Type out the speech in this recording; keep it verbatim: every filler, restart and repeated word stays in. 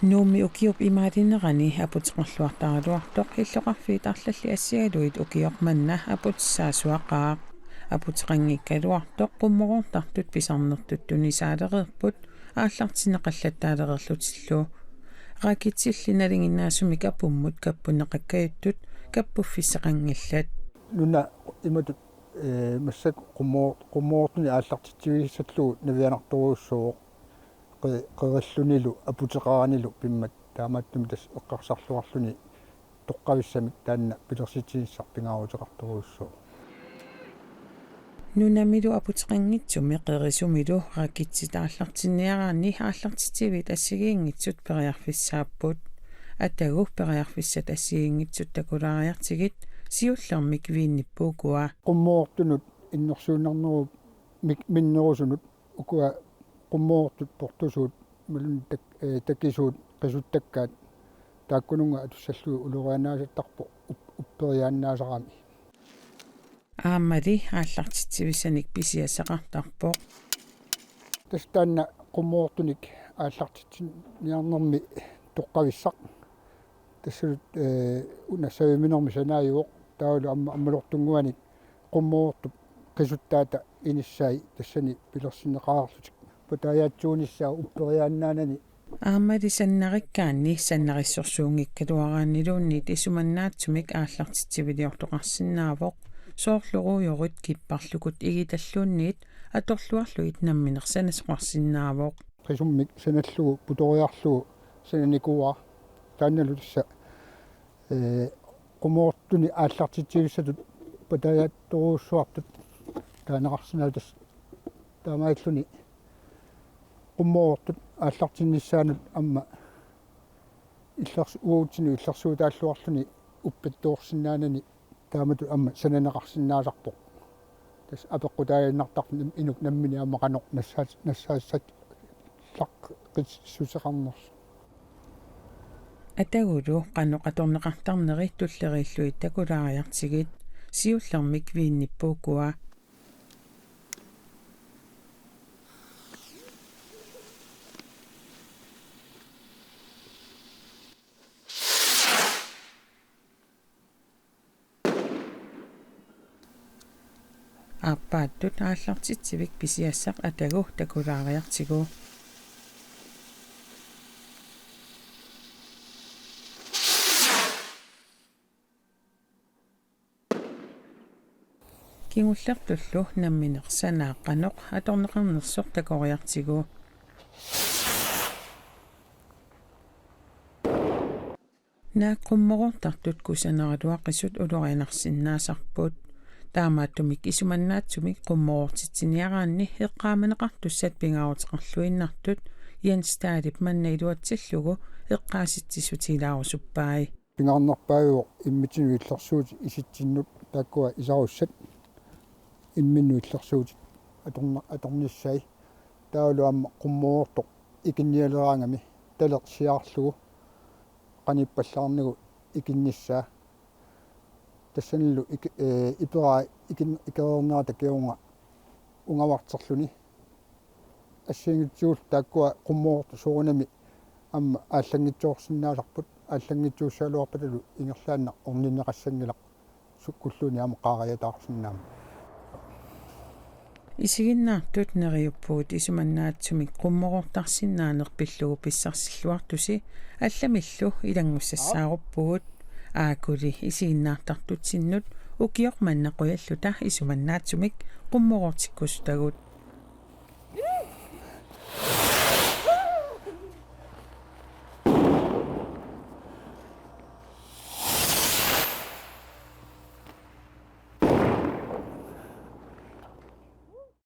Nuummi ukiup imaalinerani aputeqarluartaraluartoq illoqarfiit arlallit assigalugit ukioq manna aputissaasuaqaaq. Aputeqanngikkaluartoq qummoortartut pisarnertut tunisaalereerput aallartinneqallattaalereerlutillu. Rakitsilli nalinginnaasumik apummut kappunneqakkajuttut kappuffissaqanngillat. Nuna imatut, eh, massakkut qummoor-, qummoortunik aallartitsivissallugu navianartorujussuuvoq. Qe-, qerillunilu aputeqaranilu pimmat, taamaattumik tassa eqqarsarluarluni toqqavissamik taanna pilersitinissaq pingaaruteqartorujussuuvoq. Nunamilu aputeqanngitsumi qerisumilu rakitsit aallartinniaraanni aallartitsivit assigiinngitsut periarfissaapput. Atagu periarfissat assigiinngitsut takulaariartigit siullermik viinnippuukua. Qummoortunut innersuunnarnerup mik-, minnerusunut ukua qummoortut portusuut imaluunniit tak-, eh, takisuut qisuttakkaat taakkununnga atussallugit uloriannaasattarpoq up-, upperiaannaasarami. Aammali aallartitsivissanik pisiassaqartarpoq. Tassa taanna qummoortunik aallartitsiniarnermi toqqavissaq. Tassalu, eh, una saviminermi sanaajuvoq, taavalu amma-, ammalortunnguanik qummoortup qisuttaata inissai tassani pilersinneqareerlutik. Pataajaatsuunissaa upperiaannaanani. Aammali sannarikkaanni sannarissorsuunngikkaluaraanniluunniit isumannaatsumik aallartitsiviliortoqarsinnaavoq, soorlu ruujorit kipparlukut igitalluunniit atorluarlugit nammineq sanasoqarsinnaavoq. Qisummik sanallugu putoriarlugu sananikuuara. Taannalu tassa, eh, qummoortunik aallartitsivissatut pataajaattorujussuartut taaneqarsinnaavoq tassa. Taamaalilluni qummoortut aallartinnissaannut aamma illers-, uatsinnut illersuutaalluarluni uppittoorsinnaanani taamatut aamma sananeqarsinnaasarpoq. Tassa apeqqutaaginnartarpoq nam-, inuk nammineq aamma qanoq nassaas-, nassaassat laqqissuseqarnersoq. Atagulu qanoq atorneqartarneri tulleriillugit takulaariartigit siullermik viinnippuukua. Aappaattut aallartitsivik pisiassaq atagu takulaariartigu. Kingullertullu nammineq sanaaqqanoq atorneqarnersoq takoriartigu. Naak qummoroortartut kusanaraluaqisut ulorianarsinnaasarput. Taamaattumik isumannaatsumik qummoortitsiniaraanni eqqaamaneqartussat pingaaruteqarluinnartut Jens Dahlip manna iluatsillugu eqqaasitsissutigilaarusuppai. Pingaarnerpaajuvoq immitsinnut illersuutit isitsinnut taakkua isarussat imminnut illersuutit atorna-, atornissai. Taavalu aamma qummoroortoq ikinnialeraangami talersiarlugu qanippallaarnigu ikinnissaa. Tassanilu ik-, eh, iperaa ikin-, ikereernerata kingorna ungavarterluni. Assigiinngitsuullu taakkua qummoroortut soorunami aamma aallanngitsoorsinnaasarput, aallanngitsuussagaluarpatalu ingerlaannaq orninneqassanngilaq sukkulluunniit aamma qaariataarsinnaammat. Isiginnaartut neriuppugut isumannaatsumik qummoroortarsinnaaneq pillugu pissarsilluartusi allamillu ilanngussassaaruuppugut. Aakkuli isiginnaartartutsinnut ukioq manna qujalluta isumannaatsumik qummoroortikkusutagut.